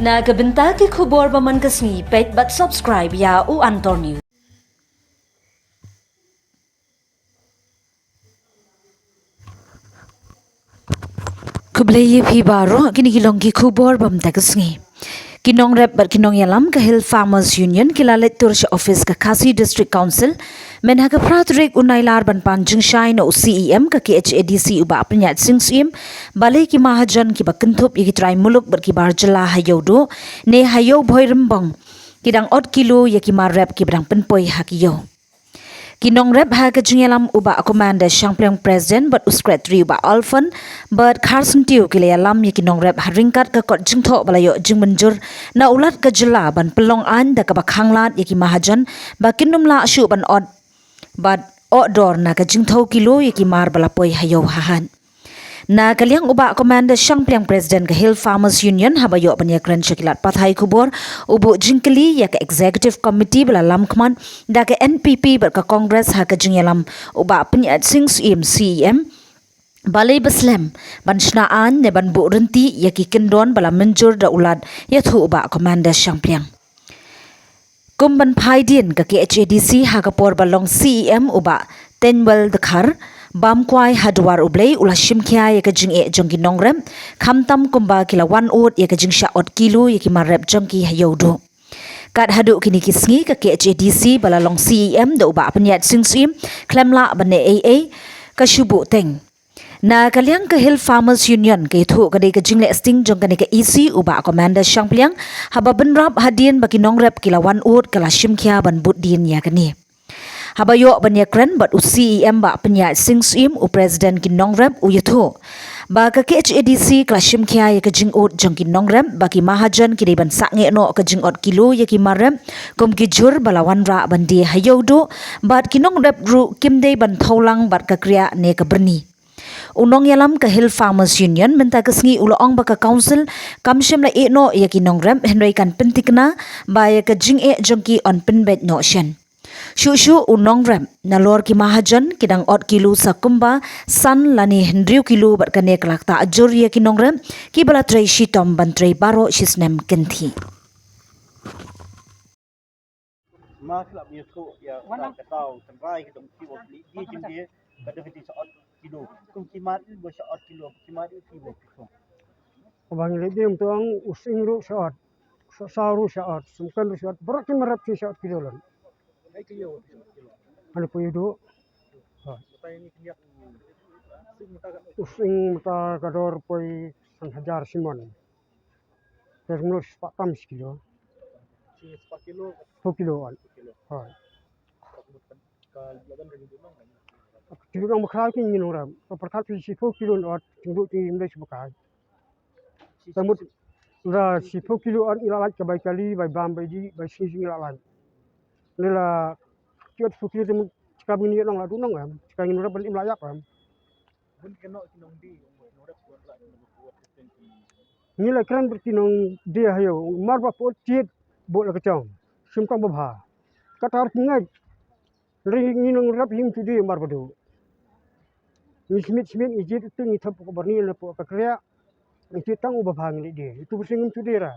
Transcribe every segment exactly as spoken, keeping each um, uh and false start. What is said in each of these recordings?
Na ka bynta ki khubor ba man ka sngi, peit bad subscribe ïa U Antor News. Khublei ïa phi baroh, kine ki long ki khubor ba mynta ka sngi. Ki nongrep bad ki nongïalam ka Hill Farmers Union ki la leit tur sha office ka Khasi District Council mynha ka phra tarik u Nailar ban pan jingshai na u C E M ka K H A D C u Bah Pynïaid Sing Syiem, balei ki mahajon kiba kynthup ïa ki trai muluk bad ki bar jylla ha Ïewduh ne ha Ïew Bhoirymbong ki dang ot kilo ïa ki mar rep kiba dang pynpoi ha ki ïew. Ki nongrep ha ka jingïalam u Bah Commander Shangpliang, President, bad u Secretary u Bah Alfon bad Kharsyntiew ki la ïalam ïa ki nongrep ha ryngkat ka kot jingthoh ba la ïoh jingmynjur na u Lat ka jylla ban pynlong aiñ da kaba khanglad ïa ki mahajon ba kin ym lah shuh ban ot bad oh dor na ka jingthew kilo ïa ki mar ba la poi ha ïew ha hat. Na ka liang u Bah Commander Shangpliang, President ka Hill Farmers Union, haba ïoh ban ïakren sha ki lad pathai khubor, u buh jingkylli ïa ka Executive Committee ba la lam khmat da ka N P P bad ka Congress ha ka jingïalam u Bah Pynïaid Sing Syiem, C E M, balei ba slem ban shna aiñ ne ban buh rynti ïa ki kyndon ba la mynjur da u Lat, ïathuh u Bah Commander Shangpliang. Kum ban phai dien, ka K H A D C ha ka por ba long C E M u Bah Teiñwell Dkhar, bam kwai ha Dwar U Blei, u la shim khia ïa ka jingeh jong ki nongrep, khamtam kumba ki la wan ud ïa ka jingshah ot kilo ïa ki mar rep jong ki ha Ïewduh. Kat haduh kine ki sngi, ka K H A D C ba la long C E M da u Bah Pynïaid Sing Syiem khlem lah ban leh ei ei, ka shu buhteng. Na ka liang ka Hill Farmers Union, ka ïathuh ka dei ka jingleh sting jong kane ka E C u Bah Commander Shangpliang, haba bynrap hadien ba ki nongrep ki la wan ud, ka la shim khia ban bud dien ïa kane. Haba ïoh ban ïakren bad u C E M Bah Pynïaid Sing Syiem, u President ki nongrep, u ïathuh ba ka K H A D C ka la shim khia ïa ka jingud jong ki nongrep ba ki mahajon ki dei ban sangeh noh ka jingot kilo ïa ki mar rep kum ki jhur ba la wanrah ban die ha Ïewduh, bad ki nongrep ruh kim dei ban thew lang bad ka kriah ne ka byrni. U nongïalam ka Hill Farmers Union mynta ka sngi u la ong ba ka Council kam shym la ïeh noh ïa ki nongrep, hynrei kan pynthikna ba ïa ka jingeh jong ki yn pynbeit noh shen. Shuh shuh u nongrep, nalor ki mahajon ki dang ot kilo sa kumba san lane hynriew kilo, bad kane ka la ktah jur ïa ki nongrep kiba la trei shitom ban trei baroh shi snem kynthih. Ma ki la bia ko ïa ka taw tynrai ki dong ki wa ki di jing di ka dong ki sa ot kilo. Kum ki mat i bo sa ot kilo, ki mat i ki bo ki ko. Ko bang le di um tuang u sing ru sa ot. Sa sa ru sa ot, sum kan ru sa ot. Baroh ki mar rep ki sa ot kilo lan. Ani poi du. Ha. U sing mynta ka dor poi san hajar simon. Ter mlo spah tam shi kilo. Shi spah kilo. Spah kilo an. Kilo. Hoi. Ka laban ka jingdon nong kan. Jingdon nong ba khraw ki ngi nongrep. Ka pyrkhat phi shiphew kilo ot, jingdon ki mlei shi ba kai. Shi, shi, Tamut shi. La shiphew kilo ot ngi la lait ka bai kali, bai bam, bai di, bai shi ngi la lait. Ne la ki ot shiphew kilo tamut chika bini nong la du nong em. Chika ngi nongrep ban im la yak em. Ngi la kren bad ki nongdie ha ïew, mar ba put tiet bad la ka chong. Sim kong ba bha. Katar ki ngai. Ri ngi nongrep him tudi mar ba du. Ngi smit smit ngi jied tu ngi thap ko barni na po ka kria. Ngi jied tang u ba bha ngi di. Itu bsing him tudi ra.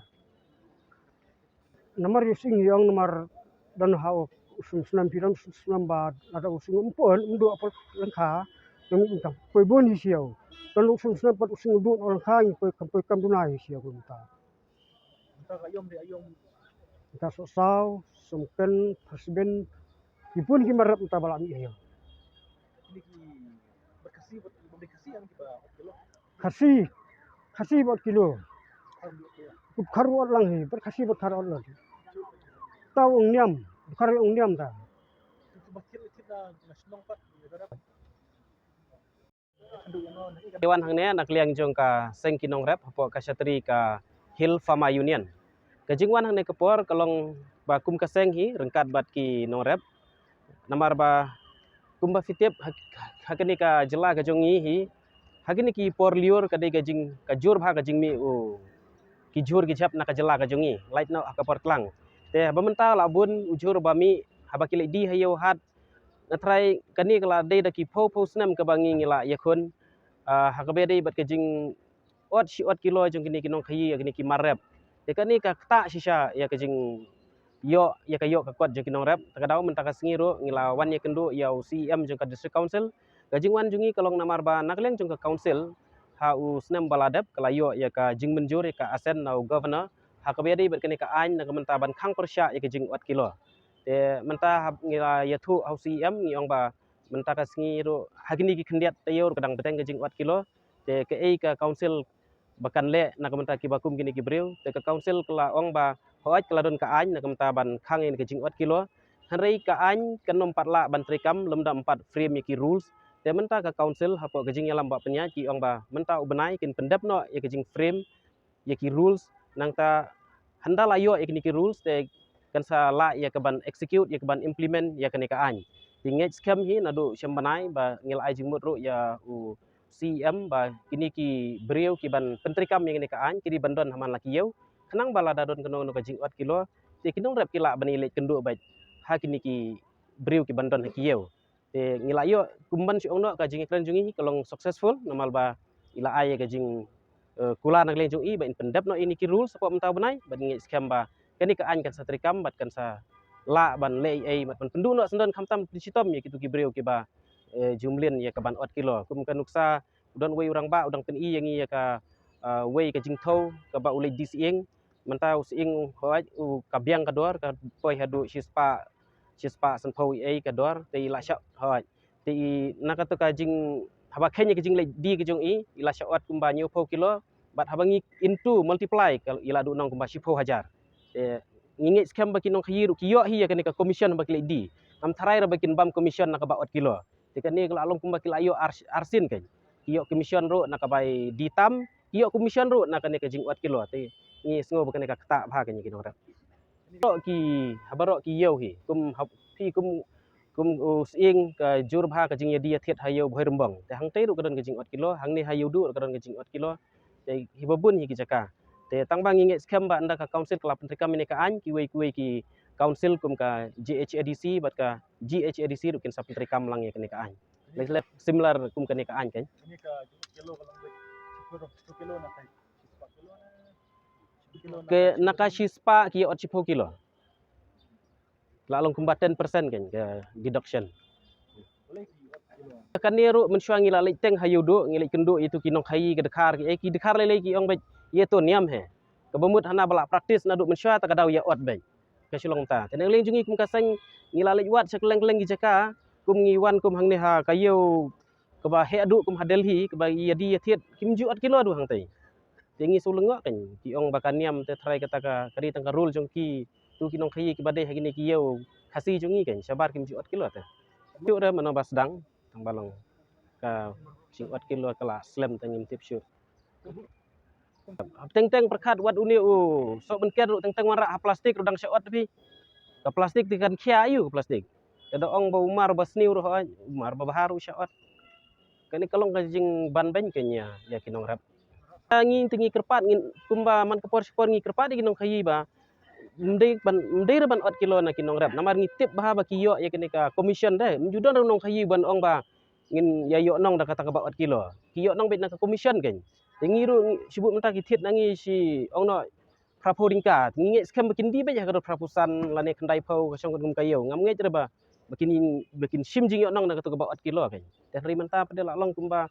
Namar ïa sing ïong namar dan ha u sum snam pi dam sum snam ba lada u sing um pon um do apol lengkha. Ngi um tang poi bon hi siau. Dan u sum snam pat u sing u do lengkha ngi poi kam poi kam duna hi siau ko mynta. Mynta ka ïong de ïong. Mynta so saw sum ken phasben ki pun ki mar rep mynta ba la mi ïong. Ini ki berkasi berkasi yang kita. Khasi, khasi bad kilo. Bad khar ot lang hi, bad khasi bad khar ot lang. Taw ong niam, bad khar ong niam ta. Ki wan hangne na ka liang jong ka seng ki nongrep hapoh ka shatri ka Hill Farmer Union. Ka jingwan hangne ka por ka long ba kum ka seng hi ryngkat bad ki nongrep. Namar ba kumba phi tip ha, ha kane ka jylla ka jong ngi hi, ha kine ki por lyiur ka dei ka jing, ka jur bha ka jingmih u ki jhur ki jhep na ka jylla ka jong ngi, lait noh ha ka por tlang. Te haba mynta la bun u jhur ba mih haba ki leit die ha ïew hat. Na trai kane ka la dei da ki phew phew snem kaba ngi ngi la ïakhun, ah, ha kaba dei bad ka jing ot shi ot kilo jong kine ki nongkhaïi, kine ki mar rep. Te kane ka ktah shisha ïa ka jingïoh, ïa ka ïoh ka kot jong ki nongrep. Te ka daw mynta ka sngi ruh ngi la wan ïakynduh ïa u C E M jong ka District Council. Ka jingwan jong ngi ka long namar ba na ka liang jong ka Council ha u snem ba la dep ka la ïoh ïa ka jingmynjur ïa ka assent na u Governor ha kaba ïadei bad kane ka aiñ na ka bynta ban khang pyrshah ïa ka jingwad kilo. Te mynta haba ngi la ïathuh ha u C E M ngi ong ba mynta ka sngi ruh ha kine ki khyndiat taïew ruh ka dang bteng ka jingwad kilo. Te kaei ka Council ba kan leh na ka bynta kiba kum kine ki briew? Te ka Council ka la ong ba hooid ka la don ka aiñ na ka bynta ban khang ïa ka jingwad kilo. Hynrei ka aiñ kan ym pat lah ban treikam lymda ym pat frame ïa ki rules. Te mynta ka Council hapoh ka jingïalam ba pynïaid ki ong ba mynta u bnai kin pyndep noh ïa ka jingframe ïa ki rules, nangta hynda la ïoh ïa kine ki rules te kan sa lah ïa ka ban execute, ïa ka ban implement ïa kane ka aiñ. Te ngeit skhem hi naduh shem bnai ba ngi la ai jingmut ruh ïa u C E M ba kine ki briew ki ban pyntreikam ïa kane ka aiñ ki dei ban don ha man la ki ïew. Khnang ba lada don kano kano ka jingwad kilo te ki nongrep ki lah ban ïaleit kynduh beit ha kine ki briew ki ban don ha ki ïew. Te ngi la ïoh kumban shu ong noh ka jingïakren jong ngi ka long successful namar ba i la ai ka jing, eh, kular na ka liang jong i ba in pyndep noh ïa kine ki rules hapoh mynta u bnai bad ngi ngeit skhem ba kane ka aiñ kan sa treikam bad kan sa lah ban leh ei ei bad ban pynduh noh syndon khamtam pynshitom ïa kito ki briew kiba, eh, ju mlien ïa ka ban wad kilo. Kum ka nuksa u don uwei u rangbah u dang pyni ïa ngi ïa ka, eh, wei ka jingthew kaba u leit die sying. Mynta u sying hooid u ka biang ka dor ka poi haduh shispah, shispah sanphew ei ei ka dor te i la shah hooid. Te i na kato ka jing haba kheiñ ïa ka jingleit die ka jong i i la shah wad kumba hynñiewphew kilo bad haba ngi into multiply ka i la duh nong kumba shiphew hajar. Te ngi ngeit skhem ba ki nongkhaïi ruh ki ïoh hi ïa kane ka commission ba ki leit die. Ngam tharai ruh ba kin bam commission na kaba wad kilo. Te kane ka la long kumba ki la ïoh ar, arsien kan. Ki ïoh commission ruh na kaba die tam, ki ïoh commission ruh na kane ka jingwad kilo. Te ngi sngew ba kane ka ktah bha kane ki nongrep. Baroh ki, ha baroh ki ïew hi kum hap, hi kum, kum u sying ka jur bha ka jingïadie ïathied ha ïew Bhoirymbong. Te hangtei ruh ka don ka jingwad kilo, hangne ha Ïewduh ruh ka don ka jingwad kilo. Te hi ba bun hi ki jaka. Te tang ba ngi ngeit skhem ba ynda ka council ka la pyntreikam ïa kane ka aiñ, kiwei kiwei ki council kum ka J H A D C bad ka G H A D C ruh kin sa pyntreikam lang ïa kane ka aiñ. Leh leh similar kum kane ka aiñ kan. Ke na ka shispah ki ot shiphew kilo. La long kumba ten percent kan ka deduction. Kane ruh mynshuwa ngi la leit teng ha Ïewduh, ngi leit kynduh ïa kito ki nongkhaïi ka dkhar, ki, eh, ki dkhar lei lei ki ong beit ïa to niam hi. Kaba mut hana ba la practice naduh mynshuwa ta ka daw ïa ot beit. Ka shu long ta. Te na ka liang jong ngi kum ka seng ngi la leit wad sha kylleng kylleng ki jaka, kum ngi wan kum hangne ha ka ïew kaba heh duh kum ha Delhi, kaba ïadie ïathied, kim ju ot kilo duh hangtei. Te ngi shu lyngngoh kan, ki ong ba ka niam te tharai kata ka, ka dei tang ka rule jong ki, to ki nongkhaïi kiba dei ha kine ki ïew Khasi jong ngi kan, shabar kim ju ot kilo te. Ju re mano ba sdang, tang ba long ka jingwad kilo ka la slem te ngim tip shuh. Teng teng pyrkhat wat une u sohmynken ruh teng teng wanrah ha plastik ruh dang shah ot phi. Ka plastik te kan khia aïu ka plastik. Te da ong ba u mar ba sniew ruh, u mar ba bha ruh shah ot. Kane ka long ka jingban beiñ kane ïa ki nongrep. Ngi te ngi kyrpad, ngi kumba man ka por shi por ngi kyrpad ïa ki nongkhaïi ba ym dei ban, ym dei re ban ot kilo na ki nongrep. Namar ngi tip bha ba ki ïoh ïa kane ka commission de. Ym ju don re nongkhaïi ban ong ba ngin ïa ïoh nong da kata kaba ot kilo. Ki ïoh nong beit na ka commission kan. Te ngi ruh ngi, shi bun mynta ki thied na ngi shi ong noh phraphew tyngka. Ngi ngeit skhem ba kin die beit ha ka dor phraphew san lane khyndaiphew ka shong kum ka ïew. Ngam ngeit re ba, ba kin, ba kin shim jingïoh nong na kato kaba ot kilo kan. Te hynrei mynta pat de la long kumba,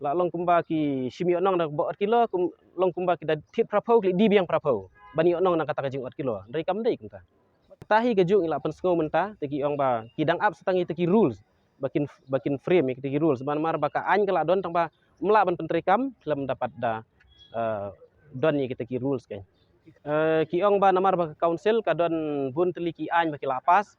la long kumba ki shim ïoh nong na kaba ot kilo, kum, long kumba ki da thied phraphew ki leit die biang phraphew ban ïoh nong na kata ka jingwad kilo. Hynrei kam dei kumta. Kata hi kajuh ngi la pynsngew mynta, te ki ong ba ki dang ap sa tang ïa kita ki rules. Ba kin, ba kin frame ïa kita ki rules. Ban mar ba ka aiñ ka la don tang ba ym lah ban pyntreikam, khlem da pat da, eh, don ïa kita ki rules kan. Eh, ki ong ba namar ba ka council ka don bun tylli ki aiñ ba ki la pass.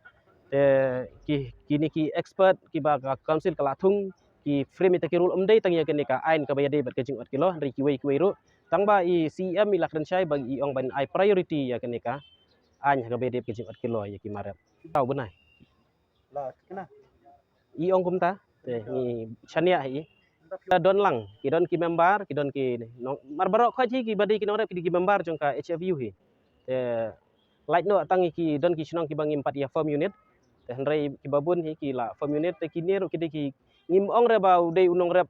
Te ki, kine ki expert kiba ka council ka la thung, ki frame ïa kita ki rule ym dei tang ïa kane ka aiñ kaba ïadei bad ka jingwad kilo, hynrei kiwei kiwei ruh. Tang ba i C E M i la kren shai ba i ong ban ai priority ïa kane ka aiñ ha kaba ïadei bad ka jingwad kilo ïa ki mar rep. Tau bnai. La kena. I ong kumta, te ngi shaniah ha i. Ki don lang, ki don ki member, ki don ki nong, mar baroh khoit hi kiba dei ki nongrep ki dei ki member jong ka H F U hi. Te lait noh tang ki don ki shnong kiba ngim pat ïa form unit. Te hynrei kiba bun hi ki la form unit, te kine ruh ki dei ki, ngim ong re ba u dei u nongrep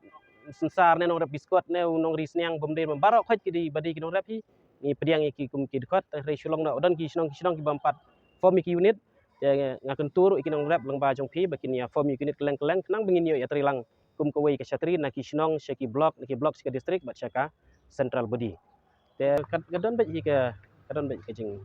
synsar ne nongrep biskot ne u nongri sniang, bym dei, baroh khoit ki dei ba dei ki nongrep hi. ngi pdiang ïa ki kum ki dkhot, hynrei shu long noh don ki shnong ki shnong ki bym pat form ïa ki unit. Te nga kyntu ruh ïa ki nongrep lyngba jong phi ba kin ïa form ïa ki unit kylleng kylleng khnang ba ngin ïoh ïa trei lang kum kawei ka shatri na ki shnong sha ki block, na ki block sha ka district bad sha ka central body. Te ka, ka don bad hi ka, ka don bad ka jing